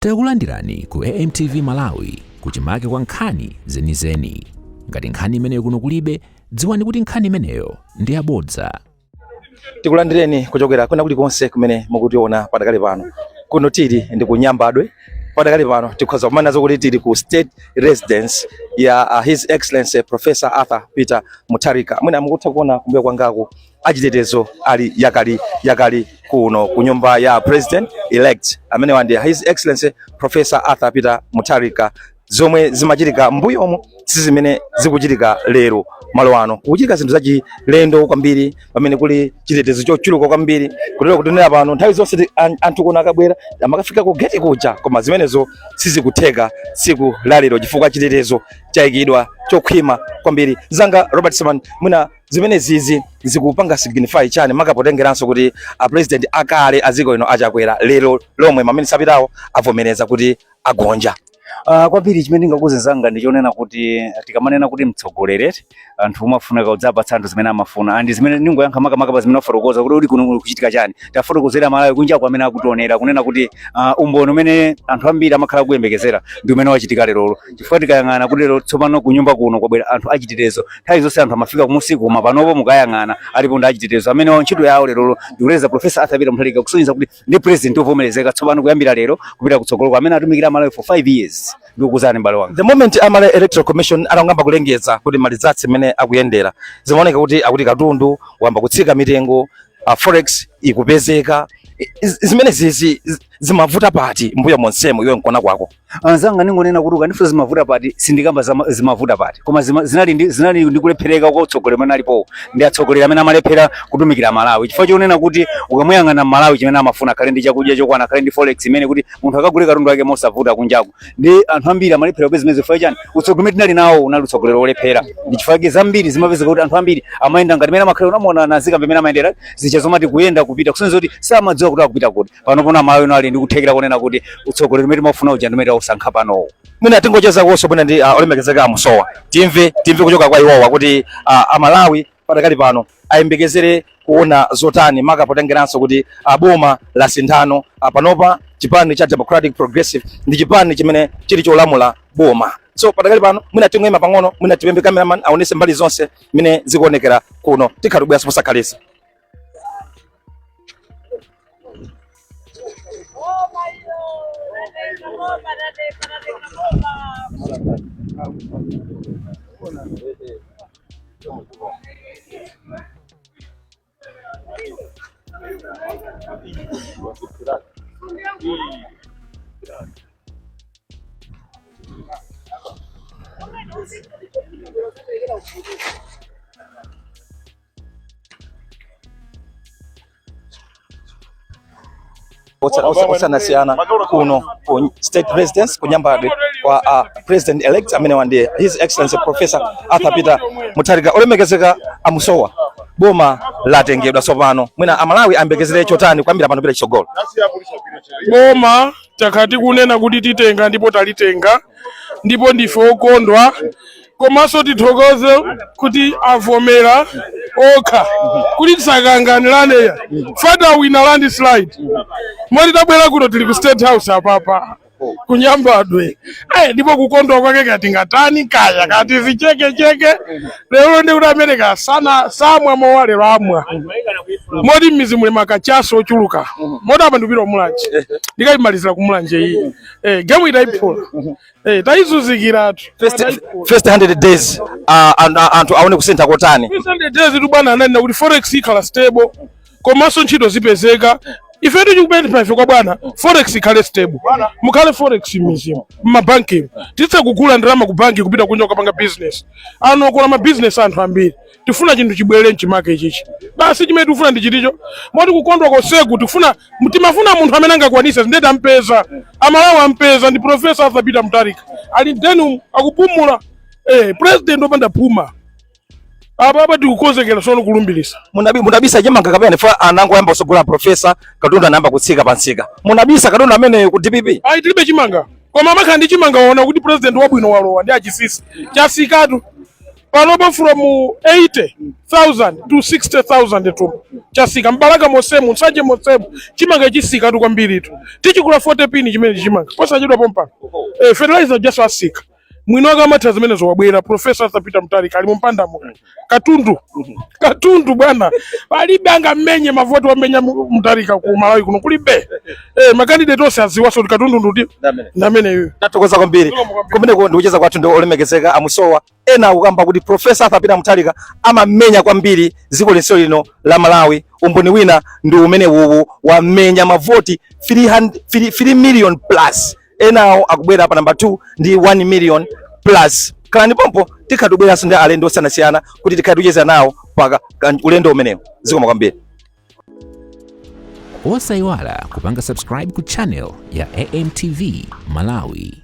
Takulandirani ku AMTV Malawi kuchimake kwa nkhani zenizeni. Ngati nkhani imeneyo kuno kulibe, dziwani kuti nkhani imeneyo ndi yabodza. Tikulandireni kuchokera kwina kulikonse kumene mukutiona padakali pano. Kuno tili ndi ku Nyambadwe. Padakali pano tikhoza kumanena kuti tili ku State Residence ya His Excellency Professor Arthur Peter Mutharika. Mwina mukutha kuona kumbuyo kwangaku achitetezo ali yakali yakali kuno ku nyumba ya President elect amene ndi His Excellency Professor Arthur Peter Mutharika. Zomwe zimachitika mbuyomu si zimene zikuchitika lero. Malo ano kukuchitika zinthu zachilendo kwambiri, pamene kuli chitetezo chochuluka kwambiri, kutero kutinena pano nthawi zonse anthu kuno akabwera amakafika ku gate kuja, koma zimenezo sizikutheka tsiku la lero chifukwa chitetezo chayikidwa chokhwima kwambiri. Zanga Robert Simon, mwina zimene zizi zikupanga signify chani, makapotengeranso kuti a president akale aziko ino achakwera lero lomwe mamene sapitawo avomereza kuti agonja? Kwambiri chimene ndingakuuze zanga ndichonena kuti tikamanena kuti mtsogoleri, anthu umafuna kaudzapatsa anthu zimene amafuna, and zimene ndingoyankha makamaka pa zimene wafotokoza kuti uli kuno kuchitika chani. Tafotokozera Malawi kunja kwa amene akutionera kunena kuti umboni umene anthu ambiri amakhala kuyembekezera ndi umene wachitika lerolo, chifukwa tikayang'ana kuti lero tsopano kunyumba kuno kwabwera anthu achitetezo. Nthawi zonse anthu amafika kumusiku, koma panopo mukayang'ana alipo ndi achitetezo amene ntchito yawo lerolo ndikuleza Professor Arthur Peter Mutharika, kusonyeza kuti ndi president wovomerezeka tsopano kuyambira lero kupita kutsogolo, amene atumikira Malawi for 5 years. Ndikukuuzani, m'bale wanga. The moment a Malawi Electoral Commission anayamba kulengeza kuti ma results amene akuyendera, zimaoneka kuti akuti katundu wamba kutsika mitengo, forex ikupezeka. Zimene zizi zimavuta pati mbuyo monsemo iwe nkona kwako? Anzanga, ningonena kuti ukandifunsa zimavuta pati, sindikamba zimavuta pati, koma zinali ndi kulephereka kwa utsogoleri umene alipo, ndi atsogoleri amene amalephera kutumikira Malawi, chifukwa chonena kuti ukamuyang'ana Malawi, chimene amafuna akhale ndi chakudya chokwana, akhale ndi forex imene kuti munthu akagule katundu wake mosavuta kunjaku, ndi anthu ambiri amalephera kupeza zimene. Chifukwa chani? Utsogoleri umene tinali nawo unali utsogoleri wolephera. Ndi chifukwa chake zambiri zimapezeka kuti anthu ambiri amayenda ngati mene amakhala, unamuona nazika pamene amayendera zija zomati kuyenda kupita, kusonyeza kuti samadziwa kuti akupita kuti. Pano pona Malawi ino ali ndi kuthekera kunena kuti utsogoleri umene timafuna uja ndi umene tausankha panowo. Mwina tingocheza konso bwina ndi olemekezeka amusowa, timve kuchoka kwa iwowa kuti Amalawi padakali pano ayembekezere kuona zotani, maka potengeranso kuti boma la sinthano, panopa chipani cha Democratic Progressive ndi chipani chimene chili cholamula boma. So padakali pano mwina tingoyima pang'ono, mwina tipembe cameraman aonese mbali zonse mmene zikuonekera kuno. Tikhala tibweranso posakhalisa. Osiyanasiyana kuno ku State Residence ku Nyambadwe kwa president elect amene wandiye His Excellency Professor Arthur Peter Mutharika. Olemekezeka amusowa, boma latengedwa tsopano, mwina Amalawi ayembekezere chotani kuyambira pano pita chitsogolo? Boma takhala tikunena kuti titenga, ndipo talitenga, ndipo ndife okondwa. Komanso tithokoze kuti avomera okha kuti tisakanganirane, fada wina landslide. Moti tabwera kuno, tili ku State House apapa kunyambadwe, ndipo kukondwa kwake kati ngatani kaya kati zichekecheke lero ndi kuti America sana samwa mowa, lero amwa. Moti m'mizi muli makachaso ochuluka. Moti apa ndikupita kumulanje, ndikayimalizira kumulanje iyi. Game itayiphula, tayizunzikiratu. First 100 days, anthu aone kusintha kotani? First 100 days tu, bwana ananena kuti forex ikhala stable komanso ntchito zipezeka. Ife tichikupempha ife kwa bwana, forex ikhale stable, mukhale forex m'mizimu, m'mabankimu, titse kugula ndalama ku banki kupita kunja kukapanga business. Anokola ma business anthu ambiri. Tifuna chinthu chibwerere mchimake ichichi basi. Chimene tikufuna ndi chiticho. Moti kukondwa konseku, tifuna, timafuna munthu amene angakwanise ndeti ampeza, Amalawi ampeza, ndi Professor Arthur Peter Mutharika. Ali mdeni akupumula, president opanda phuma. Apa apa tikukonzekera sono kulumbilisa. Munabisa chimanga kapena fa anangoyamba kusogola professor, katundu anayamba kutsika pansika? Munabisa katundu amene ku DPP? Ayi, tilibe chimanga, koma amakhala ndi chimanga waona kuti president wabwino walowa ndi achisisi chasikatu. Panopo from 80,000 to 60,000 thumba chasika. Mbalaka mosemu, Nsanje mosemu, chimanga chisika tu kwambiritu. Tichikula 40 pini chimene chimanga posachedwa pompano. Fertilizer just asika. Mwino wake amatha zimenezo wabwera Professor Arthur Peter Mutharika ali mumpandamo. Katundu, katundu bwana, palibe angammenye mavoti wamenya Mutharika ku Malawi kuno, kulibe. Makandidate onse aziwaso kuti katundu nduti ndamene iyoyo. Tathokoza kwambiri. Kumeneko ndikucheza kwathu ndi olemekezeka amusowa. Ena akukamba kuti Professor Arthur Peter Mutharika amamenya kwambiri dziko linse lino la Malawi. Umboni wina ndi umene uwu, wamenya mavoti 300 3 million plus. Enawo akubwera pa namba 2 ndi 1 million plus. Khalani pompo, tikhala tibweranso ndi alendo osiyanasiyana kuti tikhale tikucheza nawo paka ulendo umenewu. Zikomo kwambiri. Osayiwala kupanga subscribe ku channel ya AMTV Malawi.